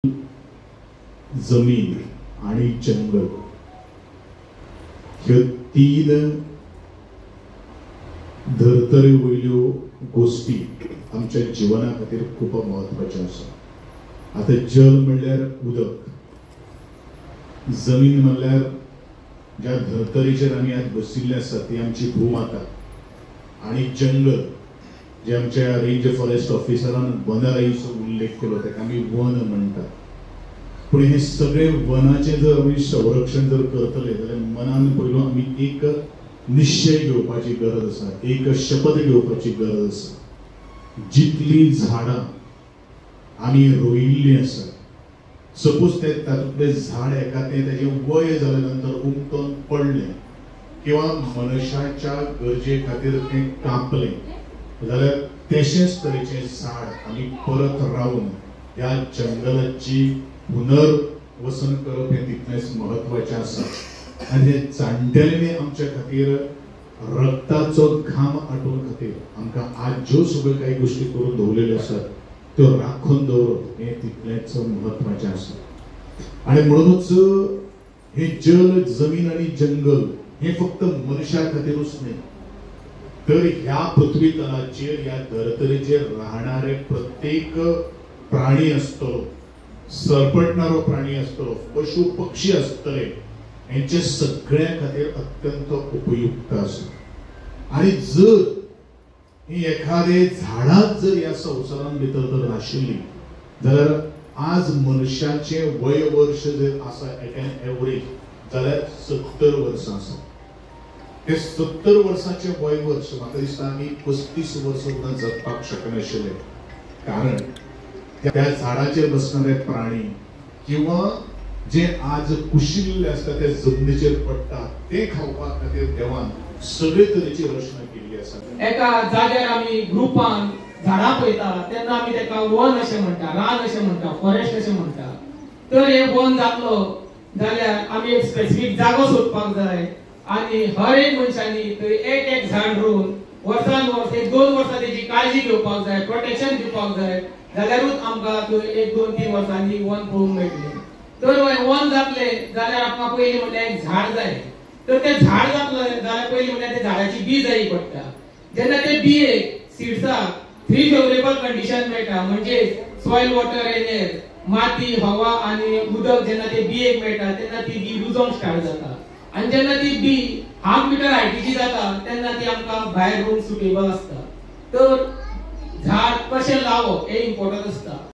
जमीन आणि जंगल ह्यो तीन धर्तरे वयल्यो गोष्टी आमच्या जिवना खातीर खूब म्हत्वाच्यो आसा. आतां जल म्हणल्यार उदक, जमीन म्हणल्यार ज्या धर्तरेचेर आमी आज बशिल्ले आसा ती आमची भूमाता, आनी जंगल जे आमच्या रेंज फॉरेस्ट ऑफिसरान वनराईचो उल्लेख केलो ताका आमी वन म्हणटात. पूण हे सगळे वनाचें जर आमी संरक्षण जर करतले जाल्यार मनान पयलो आमी एक निश्चय घेवपाची गरज आसा, एक शपथ घेवपाची गरज आसा. जितलीं झाडां आमी रोयिल्लीं आसा, सपोज ते तातूंतलें झाड एकादें ताजें वय जाल्या नंतर उमटोन पडलें किंवा मनशाच्या गरजे खातीर तें कापलें जाल्यार तशेंच तरेचें झाड आमी परत रावन ह्या जंगलाची पुनर्वसन करप हें तितलेंच म्हत्वाचें आसा. आनी हे जाणटेल्यांनी आमच्या खातीर रक्ताचो घाम आटोवन खातीर आमकां आज ज्यो सगळ्यो कांय गोश्टी करून दवरलेल्यो आसात त्यो राखून दवरप हें तितलेंच म्हत्वाचें आसा. आनी म्हणूनच हे जल, जमीन आनी जंगल हें फक्त मनशा खातीरूच न्हय तर ह्या पृथ्वी तलाचेर, ह्या धर्तरेचेर राहणारे प्रत्येक प्राणी आसतलो, सरपटणारो प्राणी आसतलो, पशु पक्षी आसतले, हेंचे सगळ्या खातीर अत्यंत उपयुक्त आसा. आनी जर ही एखादे झाडांच जर ह्या संवसारान भितर जर नाशिल्ली जाल्यार आज मनशाचें वय वर्ष जर आसा एट एन एवरेज जाल्यार 70 वर्सां आसा. ते 70 वर्सांचें वय वर्ष म्हाका दिसता आमी 35 वर्सां सुद्दां जगपाक शकनाशिल्ले, कारण त्या झाडाचेर बसणारे प्राणी किंवा जे आज कुशिल्ले आसता ते जमनीचेर पडटा ते खावपा खातीर देवान सगळे तरेची रचना केल्ली आसा. एका जाग्यार आमी ग्रुपान झाडां पळयता तेन्ना आमी ताका वन अशें म्हणटा, रान अशें म्हणटा, फॉरेस्ट अशें म्हणटा. तर हे वन जातलो जाल्यार आमी एक स्पेसिफीक जागो सोदपाक जाय आनी हर एक मनशांनी थंय एक एक झाड रोवन वर्सान वर्स एक 2 वर्सां तेजी काळजी घेवपाक जाय, प्रोटेक्शन दिवपाक जाय, जाल्यारूच आमकां थंय 1 2 3 वर्सांनी वन पळोवंक मेळटलें. तर वन जातले जाल्यार आमकां पयलीं म्हणल्यार एक झाड जाय. तर तें झाड जातलें जाल्यार पयलीं म्हणल्यार त्या झाडाची बी जाय पडटा. जेन्ना ते बियेक सिड्साक 3 फेवरेबल कंडिशन मेळटा, म्हणजे सॉयल, वॉटर एंड एयर, माती, हवा आनी उदक जेन्ना ते बियेक मेळटा तेन्ना ती बी रुजोंक स्टार्ट जाता. आनी जेन्ना ती बी 1/2 मिटर हायटीची जाता तेन्ना ती आमकां भायर रोवंक सुटेबल आसता. तर झाड कशें लावप हें इम्पोर्टंट आसता.